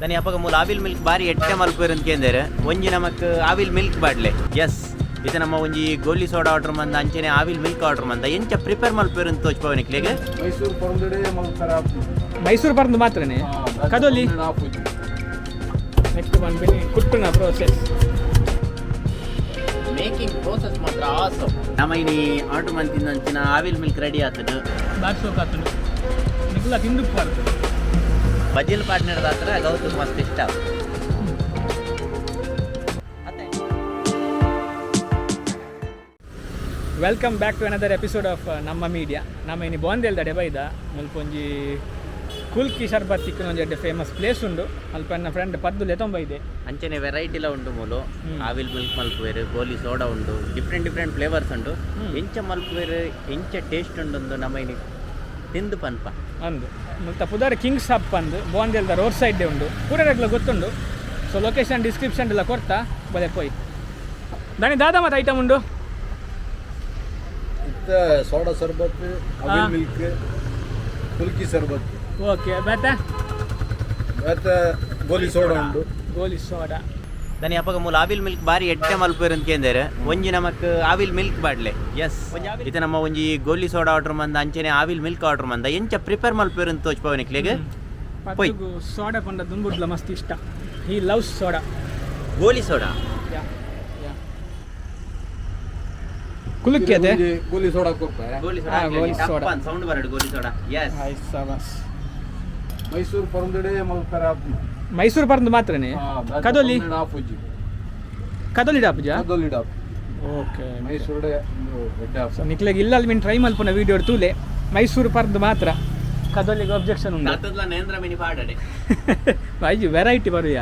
ದನಿ ಅಪಗ ಮೂಲ ಆವಿಲ್ ಮಿಲ್ಕ್ ಬಾರಿ ಎಟ್ಟೆ ಮಲ್ಪುವೆರ್ ಅಂದ್ ಕೇಂದೇರ್. ಒಂಜಿ ನಮಕ್ ಆವಿಲ್ ಮಿಲ್ಕ್ ಬಾಡ್ಲೆ. ಎಸ್, ಇದು ನಮ್ಮ ಒಂಜಿ ಗೋಲಿ ಸೋಡಾ ಆರ್ಡರ್ ಮಂದ, ಅಂಚನೆ ಆವಿಲ್ ಮಿಲ್ಕ್ ಆರ್ಡರ್ ಮಂದ. ಎಂಚ ಪ್ರಿಪೇರ್ ಮಲ್ಪುವೆರ್ ಅಂದ್ ತೋಜ್ಪಾವನಿಕ್ಲೆಗ್. ಮೈಸೂರು ಪರಂದಡೆ ಮಲ್ಪರ. ಮೈಸೂರು ಪರಂದು ಮಾತ್ರನೇ ಕದೊಲಿ. ನೆಕ್ಸ್ಟ್ ಬಂದ್ಬಿನಿ ಕುಟ್ಟುನ ಪ್ರೋಸೆಸ್. ಮೇಕಿಂಗ್ ಪ್ರೋಸೆಸ್ ಮಾತ್ರ ಆಸಮ್. ನಮ್ಮ ಇನಿ ಆರ್ಡರ್ ಮಂತಿನ ಆವಿಲ್ ಮಿಲ್ಕ್ ರೆಡಿ ಆತದು. ಬಾರಿ ಸೋಕಾತುಂಡು, ನಿಕುಲ ತಿಂದು ಬಾರ್ದು. ಬಜಿಲ್ ಪಾರ್ಟ್ನರ್ ದಾತ್ರ ಗೌತಮ್ ಮಸ್ತ್ ಇಷ್ಟ. Welcome back to another episode of ನಮ್ಮ ಮೀಡಿಯಾ. ನಮ್ಮ ಇನಿ ಬಾಂದೇಲ್ ದಡೆ ಬೈದ. ಮುಲ್ಪ ಒಂಜಿ ಕುಲ್ಕಿ ಶರ್ಬತ್ ತಿಕ್ಕುನ ಒಂಜಿ ಎಡ್ಡೆ ಫೇಮಸ್ ಪ್ಲೇಸ್ ಉಂಡು. ಅಲ್ಪ ಎನ್ನ ಫ್ರೆಂಡ್ ಪದ್ದು ಲೆತೊಂಬೈದೆ. ಅಂಚನೆ ವೆರೈಟಿಲ ಉಂಡು ಮೂಲು. ಹ್ಮ್. ಆವಿಲ್ ಮಿಲ್ಕ್ ಮಲ್ಪುವೆರ್, ಗೋಲಿ ಸೋಡಾ ಉಂಡು, ಡಿಫ್ರೆಂಟ್ ಡಿಫ್ರೆಂಟ್ ಫ್ಲೇವರ್ಸ್ ಉಂಡು. ಹ್ಮ್. ಎಂಚ ಮಲ್ಪುವೆರ್, ಎಂಚ ಟೇಸ್ಟ್ ಉಂಡು, ನಮ್ಮ ಇನಿ ತಿಂದು ಪನ್ಪ. ಅಂದು ಮುಲ್ತ ಪುದರ್ ಕಿಂಗ್ಸ್ ಹಬ್ ಅಂದು. ಬಾಂದೇಲ್ದ ರೋಡ್ ಸೈಡ್ ಉಂಡು, ಪೂರೆಗ್ಲ ಗೊತ್ತುಂಡು. ಸೊ ಲೊಕೇಶನ್ ಡಿಸ್ಕ್ರಿಪ್ಷನ್ ಎಲ್ಲ ಕೊರ್ತಾ, ಬಲೆ ಪೋಯ್. ದಾನಿ ದಾದಾ ಮತ್ತೆ ಐಟಮ್ ಉಂಡು? ಇತ್ತ ಸೋಡಾ ಸರ್ಬತ್, ಅವಿಲ್ ಮಿಲ್ಕ್, ಕುಲ್ಕಿ ಸರ್ಬತ್. ಓಕೆ, ಬೇತೆ? ಮತ್ತೆ ಗೋಲಿ ಸೋಡಾ ಉಂಡು. ಗೋಲಿ ಸೋಡಾ. ದನಿ ಅಪಗ ಮೂಲ ಆವಿಲ್ ಮಿಲ್ಕ್ ಬಾರಿ ಎಟ್ಟೆ ಮಲ್ಪುವೆರ್ ಅಂತ ಕೇಂದೇರ್. ಒಂಜಿ ನಮಕ್ ಆವಿಲ್ ಮಿಲ್ಕ್ ಬಾಡ್ಲೆ. ಎಸ್, ಇದು ನಮ್ಮ ಒಂಜಿ ಗೋಲಿ ಸೋಡಾ ಆರ್ಡರ್ ಮಂದ, ಅಂಚನೆ ಆವಿಲ್ ಮಿಲ್ಕ್ ಆರ್ಡರ್ ಮಂದ. ಎಂಚ ಪ್ರಿಪೇರ್ ಮಲ್ಪುವೆರ್ ಅಂತ ತೋಜ್ಪಾವನಿಕ್ಲೆಗ್. ಪೋಯ್. ಪದ್ದುಗು ಸೋಡಾ ಪಂಡ ದುಂಬುಡ್ಲ ಮಸ್ತ್ ಇಷ್ಟ. He loves soda. Goli soda. ಯಾ ಯಾ, ಕುಲುಕ್ಕಿ ಅದೇ. ಒಂಜಿ ಗೋಲಿ ಸೋಡಾ ಕೊರ್ಪೆ. ಗೋಲಿ ಹಾ, ಗೋಲಿ ಸೋಡಾ ಸೋಡಾ. ಸೌಂಡ್ ಬರಡು ಗೋಲಿ ಸೋಡಾ. ಎಸ್. ಸಬಸ್. ಮೈಸೂರು ಪರಂದಡೆ ಮಲ್ಪರ. ಮೈಸೂರು ಪರಂದು ಮಾತ್ರನೇ ಕದೊಲಿ. ಆಪುಜಿ. ಕದೊಲಿ ಡಾಪುಜ. ಕದೊಲಿ ಡಾಪ್. ಓಕೆ. ಮೈಸೂರುಡೆ ಒಂದು ಎಡ್ಡೆ ಸೊ ಆಪು. ನಿಕ್ಲೆಗ್ ಇಲ್ಲಲ್ಲಿ ಮೀನ್ ಟ್ರೈ ಮಲ್ಪುನ ವೀಡಿಯೋ ತೂಲೆ. ಮೈಸೂರು ಪರ್ದು ಮಾತ್ರ, ಕದೊಲಿಗೆ ಒಬ್ಜೆಕ್ಷನ್ ಉಂಡು. ತಾತದ್ಲ ನೇಂದ್ರ ಮಿನಿ ಪಾಡಡೆ. ಐಜಿ ವೆರೈಟಿ ಬರುಯ.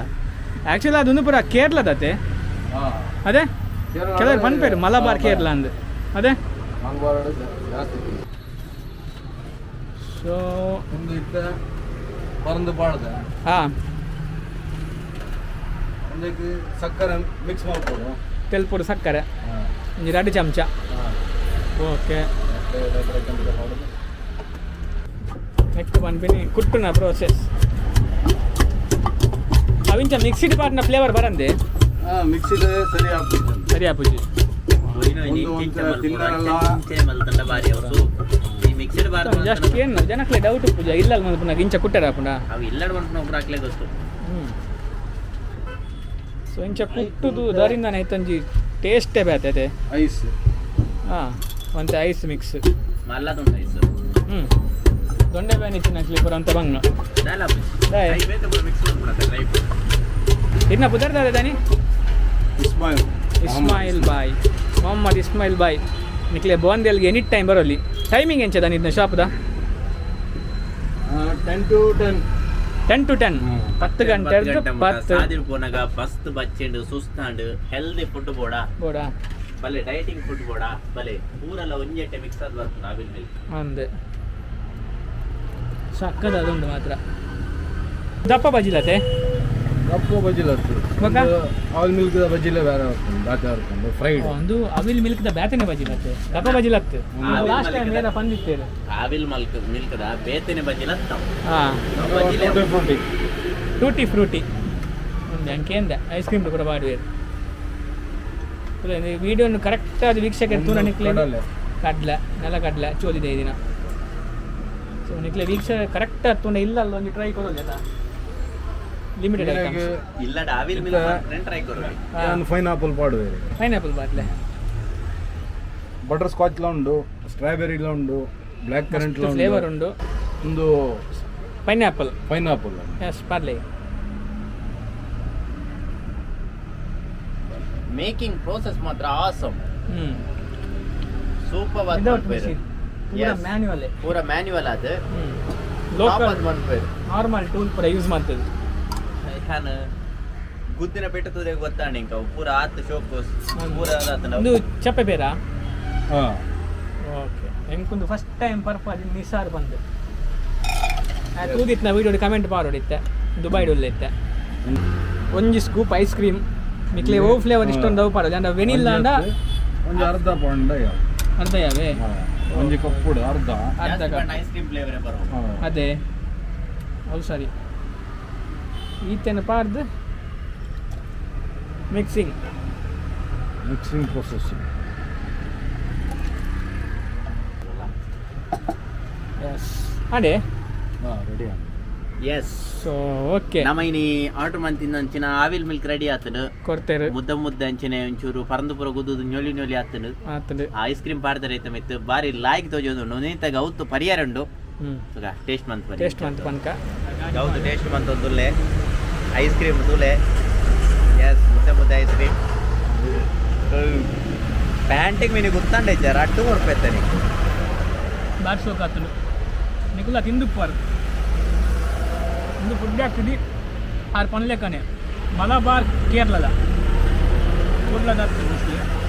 ಆ್ಯಕ್ಚುಲಿ ಅದೊಂದು ಪೂರ ಕೇರಳದತೆ. ಹಾ. ಅದೇ ಕೆಲವರು ಪನ್ಪೇರು ಮಲಬಾರ್ ಕೇರಳ ಅಂದ್ ಅದೇ. ಮಲಬಾರ್ ಜಾಸ್ತಿ. ಸೊ ಒಂದು ಇತ್ತ ಪರಂದು ಪಾಡ್ದ. ಹಾಂ. ಒಂದಕ್ಕೆ ಸಕ್ಕರೆ ಮಿಕ್ಸ್ ಮಾಡ್ಕೊಡು. ತೆಲ್ಪುಡು ಸಕ್ಕರೆ ಒಂಜಿ 2 ಚಮಚ. ಓಕೆ. ನೆಕ್ಸ್ಟ್ ಪನ್ಪಿನಿ ಕುಟ್ಟುನ ಪ್ರೋಸೆಸ್. ಅವಿಂಚ ಮಿಕ್ಸಿಡ್ ಪಾಟ್ನ ಫ್ಲೇವರ್ ಬರಂದೆ. ಮಿಕ್ಸಿದ ಸರಿ ಆಗ್ತದೆ. ಸರಿ ಆಪುಜಿ. ಒಂದು ಒಂಥರ ತಿನ್ನಲ್ಲ. ಈ ಮಿಕ್ಸ್ಡ್ ಬಾರ್. ಜಸ್ಟ್ ಏನು ಜನಕ್ಲೆ ಡೌಟ್ ಪೂಜ ಇಲ್ಲ ಮಲ್ಪುನಾಗ ಇಂಚ ಕುಟ್ಟರ ಆಪುಂಡ. ಅವು ಇಲ್ಲಡ್ ಮಲ್ಪುನ ಒಬ್ರು ಹಾಕ್ಲೆ ಗೊತ್ತು. ಸೊ ಇಂಚ ಕುಟ್ಟುದು ದರಿಂದಾನೆ ಐತೊಂಜಿ ಟೇಸ್ಟೇ ಬೇತೆ. ಐಸ್. ಹಾಂ, ಒಂತೆ ಐಸ್ ಮಿಕ್ಸ್. ಮಲ್ಲದುಂಡು ಐಸ್. ಹ್ಞೂ, ದೊಂಡೆ ಬೇನೆ ತಿನ್ನಕ್ಲಿ ಪೂರ ಅಂತ ಬಂಗ. ದಾಲ. ದಾಯೆ? ಮಿಕ್ಸ್ ಮಾಡ್ಬಿಡತ್ತೆ ಡ್ರೈ. ಇನ್ನ ಪುದರ್ದಾದ ದಾನಿ? ಇಸ್ಮಾಯಿಲ್. ಇಸ್ಮಾಯಿಲ್ ಬಾಯ್, ಮೊಹಮ್ಮದ್ ಇಸ್ಮಾಯಿಲ್ ಬಾಯ್. ನಿಕ್ಲೆ ಬೋಂದೆಲ್ಗೆ ಎನಿ ಟೈಮ್ ಬರೋಲಿ. ಟೈಮಿಂಗ್ ಎಂಚ ದಾನಿ ಇದನ್ನ ಶಾಪ್ದ? 10 to 10. 10 to 10. Hmm. 10 ಗಂಟೆ 10. ಸಾದಿಡ್ ಪೋನಾಗ ಬಸ್ತ್ ಬಚ್ಚೆಂಡು ಸುಸ್ತಾಂಡು, ಹೆಲ್ದಿ ಫುಡ್ ಬೋಡ. ಬೋಡಾ. ಬಲೆ ಡೈಟಿಂಗ್ ಫುಡ್ ಬೋಡ, ಬಲೆ ಪೂರೆಲ್ಲ ಒಂಜೆಟ್ಟೆ ಮಿಕ್ಸ್ ಆದ್ ಬರ್ತದೆ ಆವಿಲ್ ಮಿಲ್ಕ್. ಅಂದೆ ಸಕ್ಕದ ಅದೊಂದು ಮಾತ್ರ ದಪ್ಪ ಬಜಿಲತೆ. ದಪ್ಪ ಬಜ್ಜಿಲ. ಬೊಕ್ಕ? ಆಲ್ ಮಿಲ್ಕ್ ಬಜ್ಜಿಲ ಬೇರೆ ಇರ್ತದೆ, ಬ್ಯಾತೆ ಇರ್ತದೆ ಫ್ರೈಡ್. ಒಂದು ಅವಿಲ್ ಮಿಲ್ಕ್ the ಬ್ಯಾತನೆ ಬಜಿಲತೆ, ದಪ್ಪ ಬಜಿಲತ್ತು. ಆವಿಲ್ ಲಾಸ್ಟ್ ಟೈಮ್ ಮಿಲ್ಕ್ ಏನ ಪಂದಿತ್ತೇರು. ಆವಿಲ್ ಮಿಲ್ಕ್ ಮಿಲ್ಕ್ದ ಬೇತನೆ ಬಜ್ಜಿಲ. ಹಾ. ಬಜ್ಜಿಲೆ. ಫ್ರೂಟಿ. ಟೂಟಿ ಫ್ರೂಟಿ ಒಂದು ಅಂಕೆಂದ ಐಸ್ ಕ್ರೀಮ್ ಕೂಡ ಮಾಡುವೇರು. ವಿಡಿಯೋನು ಕರೆಕ್ಟ್ ಆದ ವೀಕ್ಷಕರು ತೂರ ನಿಕ್ಲೆ. ಕಡಲೆ. ಕಡಲೆ, ನೆಲ ಕಡಲೆ ಚೋಲಿದೆ ಈ ದಿನ. ಸೊ ನಿಕ್ಲೆ ವೀಕ್ಷಕ ಕರೆಕ್ಟ್ ತುಂಡ ಇಲ್ಲ ಅಲ್ಲ ಒಂದು ಟ್ರೈ ಕೊಡೋದು ಆಯ್ತಾ? Limited items. ಇಲ್ಲಡ ಆವಿಲ್ ಮಿಲ್ಕ್ ಟ್ರೈ ಕೊಡುವೆ. ನಾನು ಪೈನಾಪಲ್ ಪಾಡುವೆ. ಪೈನಾಪಲ್ ಬಾಟ್ಲೆ. ಬಟರ್ ಸ್ಕಾಚ್ ಲ ಉಂಡು, ಸ್ಟ್ರಾಬೆರಿ ಲ ಉಂಡು, ಬ್ಲ್ಯಾಕ್ ಕರೆಂಟ್ ಲ. ಫ್ಲೇವರ್ ಉಂಡು. ಒಂದು pineapple. Pineapple. Yes, Parle. Making process ಮಾತ್ರ ಆಸಮ್. ಹ್ಞೂ. ಸೂಪರ್. ವಿದೌಟ್ ಮಿಷಿನ್ ಪೂರ. Yes. Manual. ಪೂರ ಮ್ಯಾನ್ಯುವಲ್ ಅದು. ಲೋಕಲ್ ಮನ್ಪೇರು. ನಾರ್ಮಲ್ ಟೂಲ್ ಪೂರ ಯೂಸ್ ಮಾಡ್ತದೆ. ಯಾನ್ ಗುದ್ದಿನ ಪೆಟ್ಟು ತೂರೆ ಗೊತ್ತಾಂಡ ಇಂಕ ಅವು ಪೂರ ಆತ್ ಶೋಕು ಪೂರ ಆತನ. ಒಂದು ಚಪ್ಪೆ ಬೇರಾ. ಹಾ. ಓಕೆ, ಎಂಕೊಂದು ಫಸ್ಟ್ ಟೈಮ್ ಪರ್ಪ ನಿಸಾರ್ ಬಂದು ತೂದಿತ್ತು. ನಾ ವೀಡಿಯೋ ಕಮೆಂಟ್ ಪಾಡೋಡಿತ್ತೆ, ದುಬೈಡ್ ಉಳ್ಳಿತ್ತೆ. ಒಂಜಿ ಸ್ಕೂಪ್ ಐಸ್ ಕ್ರೀಮ್ ನಿಕ್ಲೆ ಓ ಫ್ಲೇವರ್ ಇಷ್ಟೊಂದು ಅವು ಪಾಡೋದು ಅಂಡ ವೆನಿಲ್ಲ ಅಂಡ. ಒಂಜಿ ಅರ್ಧ ಪೌಂಡ್. ಅರ್ಧ ಯಾವೆ? ಒಂಜಿ ಕಪ್ಪುಡು ಅರ್ಧ. ಅರ್ಧ cup. Ice cream flavour ಬರುವ. ಹಾ. ಅದೇ, ಹೌದು, ಸರಿ. ಈತೆನ ಪಾರ್ದು mixing. Mixing process. S ಅಡೆ. ಹಾಂ, ready. S. So okay. ನಮ್ಮ ಇನಿ ಆರ್ಡರ್ ಮಂತಿಂದ ಅಂಚಿನ ಆವಿಲ್ ಮಿಲ್ಕ್ ರೆಡಿ ಆತನು. ಕೊಡ್ತೇರು. ಮುದ್ದ ಮುದ್ದೆ ಅಂಚಿನ ಒಂಚೂರು ಪರಂದು ಪುರ ಗುದ್ದುದು ñೊಲಿ ñೊಲಿ ಆತನು. ಆತಂಡು. ಐಸ್ ಕ್ರೀಮ್ ಪಾಡ್ತಾರೆ ಐತ ಮಿತ್ತು ಬಾರಿ ಲಾಯ್ಕ್ ತೋಜೊಂದು ನೀತಾಗ ಅವತ್ತು ಪರಿಹಾರ ಉಂಡು. ಹ್ಞೂ. ಟೇಸ್ಟ್ ಮಂತ್. ಟೇಸ್ಟ್ ಮಂತ್ ಪನ್ಕ. ಹೌದು, ಟೇಸ್ಟ್ ಮಂತ್ ತುಲ್ಲೆ ಐಸ್ ಕ್ರೀಮ್ ತುಲೆ. ಎಸ್, ಮುದ್ದೆ ಮುದ್ದೆ ಐಸ್ ಕ್ರೀಮ್. ಪ್ಯಾಂಟಿಗೆ ಮೀನಿಗೆ ಗೊತ್ತಂಡೆ ಅಟ್ಟು ಕೊರ್ಪೈತೆ. ಬಾರಿ ಸೋಕ್ ಆತಂಡು. ನಿಕುಲ ತಿಂದುಪ್ಪಾರು ಇಂದು ಫುಡ್ ಆಗ್ತದೆ. ಆರು ಪನ್ಲೆಕ್ಕನೆ ಮಲಬಾರ್ ಕೇರಳದ ಕುಡ್ಲದ ಆಗ್ತದೆ ಮೋಸ್ಟ್ಲಿ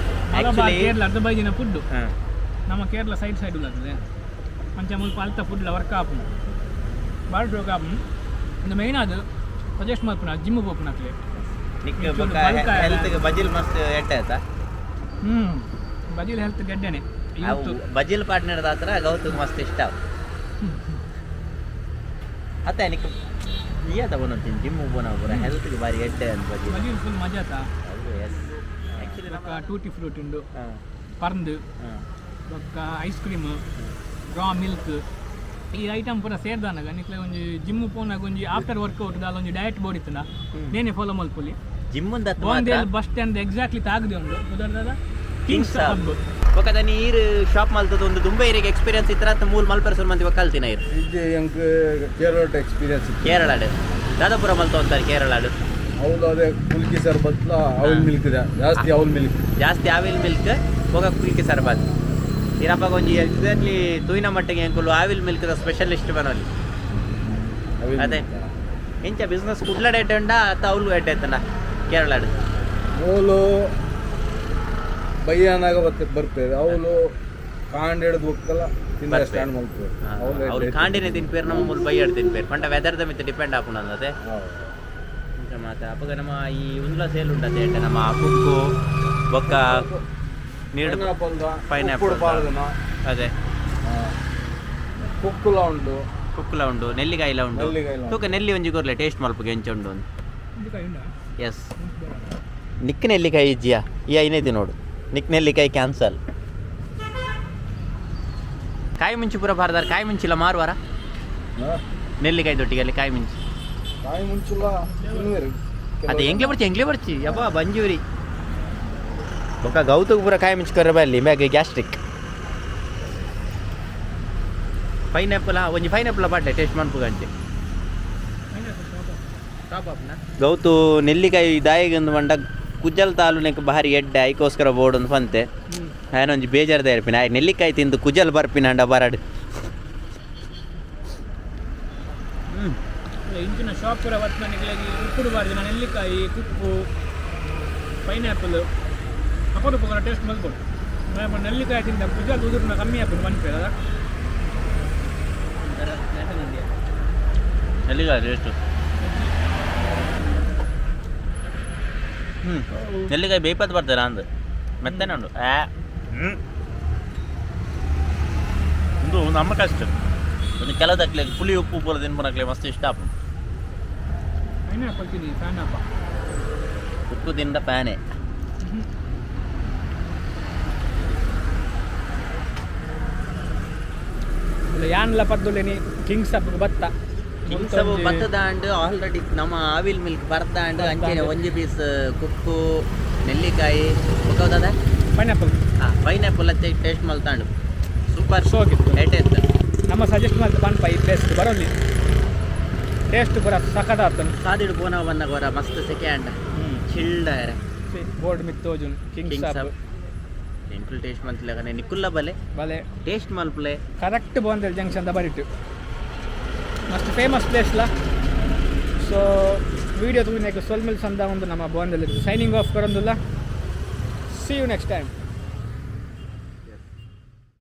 ಮಲಬಾರ್. ಕೇರಳ ಅರ್ಧ ಬೈದಿನ ಫುಡ್ಡು. ನಮ್ಮ ಕೇರಳ ಸೈಡ್ ಸೈಡ್ ಉಳ್ಳಾಗ್ತದೆ ಅಂಚ ಮುಲ್ಪ ಅಲ್ತ ಫುಡ್ಲ ವರ್ಕ್ ಆಪುಂಡು. ಬಾರಿ ಶೋಕ್ ಆಪುಂಡು. ಇಂದು ಮೇಯ್ನ್ ಅದು ಸಜೆಸ್ಟ್ ಮಲ್ಪುನ ಜಿಮ್ ಪೋಪುನಕ್ಲೆ. ನಿಕ್. ಒಂಚೂರು bulk ಆಯಲ್ಲ. ಹೆಲ್ತ್ ಬಜಿಲ್ ಮಸ್ತ್ ಎಟ್ಟೆ ಆಯ್ತಾ? ಹ್ಞೂ, ಬಜಿಲ್ ಹೆಲ್ತ್ ಗೆಡ್ಡೆನೆ ಅವು ಇವತ್ತು. ಬಜಿಲ್ ಪಾರ್ಟ್ನರ್ ಆತರ ಗೌತಮ್ ಮಸ್ತ್ ಇಷ್ಟ. ಅತ್ತೆ ನಿಕ್ ನೀಯ ತಗೊಂಡು ಜಿಮ್ ಬೋನ ಪೂರ ಹೆಲ್ತ್ಗೆ ಬಾರಿ ಎಡ್ಡೆ ಅಂತ ಬಜಿಲ್. ಬಜಿಲ್ ಫುಲ್ ಮಜಾ ಆತಾ. ಹೌದು, ಎಸ್, ಆ್ಯಕ್ಚುಲಿ. ಬೊಕ್ಕ ಟೂಟಿ ಫ್ರೂಟ್ ಉಂಡು, ಪರ್ಂದು, ಬೊಕ್ಕ ಐಸ್ ಕ್ರೀಮ್, ರಾ ಮಿಲ್ಕ್, ಈ ಐಟಮ್ ಪೂರ ಸೇರ್ದಾನಾಗ ನಿಕ್ಲೆ ಒಂಜಿ ಜಿಮ್ ಪೋನಾಗ ಒಂಜಿ ಆಫ್ಟರ್ ವರ್ಕೌಟ್ ದಾಲ ಒಂಜಿ ಡಯಟ್ ಬೋರ್ಡ್ ಇತ್ತುಂಡ ನೇನೆ ಫಾಲೋ ಮಲ್ಪೊಲಿ. Gym. Bondel bus stand exactly ತಾಗದೆ ಉಂಡು. ಉದಾಹರಣೆ Kings Kings hub. ಬೊಕ್ಕ ನೀರು ಶಾಪ್ ಮಲ್ತದ ಒಂದು ದುಂಬೆ ಇರಿಗೆ ಎಕ್ಸ್ಪೀರಿಯನ್ಸ್ ಇತ್ತರ ಅತ್ತ ಮೂಲ ಮಲ್ಪೆರ ಮಂದಿ ಕಲ್ತಿನ ಇರು? ಇದು ಎಂಕ್ ಕೇರಳ ಎಕ್ಸ್ಪೀರಿಯನ್ಸ್ ಇತ್ತು. ಕೇರಳಡ್ ದಾದಾಪುರ ಮಲ್ತ ಅಂತಾರೆ ಕೇರಳಡ್. ಅವಳು ಅದೇ ಕುಲ್ಕಿ ಸರ್ಬತ್ಲ ಅವಲ್ ಮಿಲ್ಕ್ ಇದೆ ಜಾಸ್ತಿ, ಅವಲ್ ಮಿಲ್ಕ್. ಜಾಸ್ತಿ ಆವಿಲ್ ಮಿಲ್ಕ್ ಬೊಕ ಕುಲ್ಕಿ ಸರ್ಬತ್. ಇರಪ್ಪಾಗ ಒಂಜಿ ಎಕ್ಸಾಕ್ಟ್ಲಿ ತೂಯಿನ ಮಟ್ಟಿಗೆ ಎಂಕುಲು ಆವಿಲ್ ಮಿಲ್ಕ್ ಸ್ಪೆಷಲಿಸ್ಟ್ ಬನೋಲಿ. ಅದೇ ಇಂಚ ಬಿಸ್ನೆಸ್ ಕುಡ್ಲಡ್ ಎಡ್ಡೆ ಉಂಡ ಅತ್ತ ಅವ್ಲು ಎಡ್ಡೆ ಎತ್ತನ ಕೇರಳಡ್? ಅವಳು ಬಯ್ಯಾನಾಗ ಬರ್ತದೆ. ಅವಳು ಕಾಂಡ್ ಹಿಡಿದು ಹೋಗ್ತಲ್ಲ ತಿಂದ. ಬರ್ಪೆ. ಸ್ಟ್ಯಾಂಡ್ ಮಲ್ಪುವೆ. ಅವ್ರು ಕಾಂಡಿನೇ ತಿನ್ಪೇರು, ನಮ್ಮ ಮೂಲ ಬೈಯಾಡ್ ತಿನ್ಪೇರು ಪಂಡ ವೆದರ್ದ ಮಿತ್ತ ಡಿಪೆಂಡ್ ಆಪುಂಡು ಅದೇ. ಇಂಚ ಮಾತ ಅಪಗ ನಮ್ಮ ಈ ಉಂದ್ಲ ಸೇಲ್ ಉಂಡತೆ ಎಡ್ಡೆ ನಮ್ಮ ಕುಕ್ಕು ಬೊಕ್ಕ ನೀರು. Pineapple. ಅದೇ. ಕುಕ್ಕುಲ ಉಂಡು. ಕುಕ್ಕುಲ ಉಂಡು, ನೆಲ್ಲಿಕಾಯಿಲ ಉಂಡು. ನೆಲ್ಲಿಕಾಯಿಲ ಉಂಡು. ತೂಕ ನೆಲ್ಲಿ ಒಂಜಿ ಕೊರ್ಲೆ, ಟೇಸ್ಟ್ ಮಲ್ಪುಗೆ ಎಂಚ ಉಂಡು. ಎಸ್, ನಿಕ್ ನೆಲ್ಲಿಕಾಯಿ ಇಜ್ಜಿಯಾ? ಈ ಐನೇತಿ ನೋಡು, ನಿಕ್ ನೆಲ್ಲಿಕಾಯಿ ಕ್ಯಾನ್ಸಲ್. ಕಾಯಿ ಮುಂಚಿ ಪೂರ ಬಾರ್ದಾರ, ಕಾಯಿ ಮುಂಚಿಲ್ಲ ಮಾರುವಾರ? ಹಾ? ನೆಲ್ಲಿಕಾಯಿ ದೊಟ್ಟಿಗೆ ಅಲ್ಲಿ ಕಾಯಿ ಮುಂಚಿ. ಕಾಯಿ ಮುಂಚುಲ ತಿನ್ನುವೆರು. ಅದೇ ಎಂಗ್ಲೆ ಬರ್ಚಿ, ಎಂಗ್ಲೆ ಬರ್ಚಿ ಯಬ್ಬಾ ಬಂಜೂರಿ. ಬೊಕ್ಕ ಗೌತಗ್ ಪೂರ ಕಾಯಿ ಮುಂಚಿ ಕೊರ ಬಲ್ಲಿ ಮ್ಯಾಗ ಗ್ಯಾಸ್ಟ್ರಿಕ್. ಪೈನಾಪಲ್ ಒಂಜಿ ಪೈನಾಪಲ್ ಪಾಡ್ಲೆ, ಟೇಸ್ಟ್ ಮನ್ಪುಗಂಚೆ. ಗೌತು ನೆಲ್ಲಿಕಾಯಿ ದಾಯಿಗಂದು ಮಂಡ ಕುಜಲ್ ತಾಲೂನೆಕ್ ಭಾರಿ ಎಡ್ಡೆ, ಐಕೋಸ್ಕರ ಬೋರ್ಡ್ ಒಂದು ಪಂತೆ. ಒಂಜಿ ಬೇಜಾರ್ದ ಇರ್ಪಿನ ಆಯ್ ನೆಲ್ಲಿಕಾಯಿ ತಿಂದು ಕುಜಲ್ ಬರ್ಪಿನ ಅಂಡ ಬರಡ್. ಇಂಚಿನ ಶಾಪ್ ಪೂರ ಬತ್ತು ನಿಕ್ಲೆಗ್ ಉಪ್ಪುಡು ಬಾರ್ದಿನ ನೆಲ್ಲಿಕಾಯಿ, ಕುಕ್ಕು, ಪೈನಾಪಲ್ ಅಪರೂಪಗಳ ಟೇಸ್ಟ್ ಮಲ್ಪೊಡು. ನೆಲ್ಲಿಕಾಯಿ ತಿಂದ ಕುಜಲ್ ಉದುರುನ ಕಮ್ಮಿ ಆಪುಂಡು ಪನ್ಪೇರು ಅದ. ನೆಲ್ಲಿಕಾಯಿ ಟೇಸ್ಟ್. ನೆಲ್ಲಿಕಾಯಿ ಬೇಯ್ಪತ್ ಬರ್ತಾರೆ ಅಂದ್ ಮೆತ್ತನೆ ಉಂಡು. ಆ ಉಂದು ನಮ್ಮ ಕಷ್ಟ ಒಂದು ಕೆಲವು ತಕ್ಲೆ ಪುಳಿ ಉಪ್ಪು ಪೂರ ತಿನ್ಪನಕ್ಲೆ ಮಸ್ತ್ ಇಷ್ಟ ಆಪುಂಡು. ಪೈನಾಪಲ್ ತಿನ್ನಿ ಫ್ಯಾನ್ ಅಪ್ಪ. ಉಪ್ಪು ತಿಂದ ಪ್ಯಾನೆ. ಯಾನ್ಲ ಪದ್ದುಲೆನಿ ಕಿಂಗ್ಸ್ ಹಬ್ಬ ಬತ್ತ. ಕಿಂಗ್ಸ್ ಬತ್ತದ ಅಂಡ್ ಆಲ್ರೆಡಿ ನಮ್ಮ ಆವಿಲ್ ಮಿಲ್ಕ್ ಬರ್ತಾಂಡ್ ಅಂಚೆನೆ ಒಂಜಿ ಪೀಸ್ ಕುಕ್ಕು, ನೆಲ್ಲಿಕಾಯಿ ಬೊಕ್ಕ ಪೈನಾಪಲ್. ಹಾಂ, ಪೈನಾಪಲ್ ಅತ್ತೆ ಟೇಸ್ಟ್ ಮಲ್ತಾಂಡು ಸೂಪರ್. ಸೋಕಿತ್ತು. ಎಡ್ಡೆ. ನಮ್ಮ ಸಜೆಸ್ಟ್ ಮಾಡ್ತ ಪನ್ಪ ಈ ಪ್ಲೇಸ್ ಬರೋಲಿ, ಟೇಸ್ಟ್ ಪೂರ ಸಖತ್ ಆತನು. ಸಾದಿಡು ಪೋನ ಬಂದಾಗ ಹೊರ ಮಸ್ತ್ ಸೆಕೆ ಅಂಡ ಚಿಲ್ಡ್ ಬೋರ್ಡ್ ಮಿತ್ತೋಜುನ್ ಕಿಂಗ್ಸ್ ಕಿಂಗ್ಸ್ ಹಬ್. ಹಬ್. ಎಂಕುಲ್ ಟೇಸ್ಟ್ ಮಂತ್ಲಗನೆ ನಿಕ್ಕುಲ್ಲ ಬಲೆ. ಬಲೆ. ಟೇಸ್ಟ್ ಮಲ್ಪಲೆ. ಕರೆಕ್ಟ್ ಬೋಂದೆಲ್ ಜಂಕ್ಷನ್ the ಬರಿಟು ಮಸ್ತ್ ಫೇಮಸ್ ಪ್ಲೇಸ್ ಲಾ. ಸೊ ವಿಡಿಯೋ ತೂಯಿನಕ್ಕೆ ಸೊಲ್ಮೆಲ್ ಸಂದ ಒಂದು ನಮ್ಮ ಬೋಂದೆಲ್ ಸೈನಿಂಗ್ ಆಫ್ ಕರಂದುಲ್ಲ. See you next time.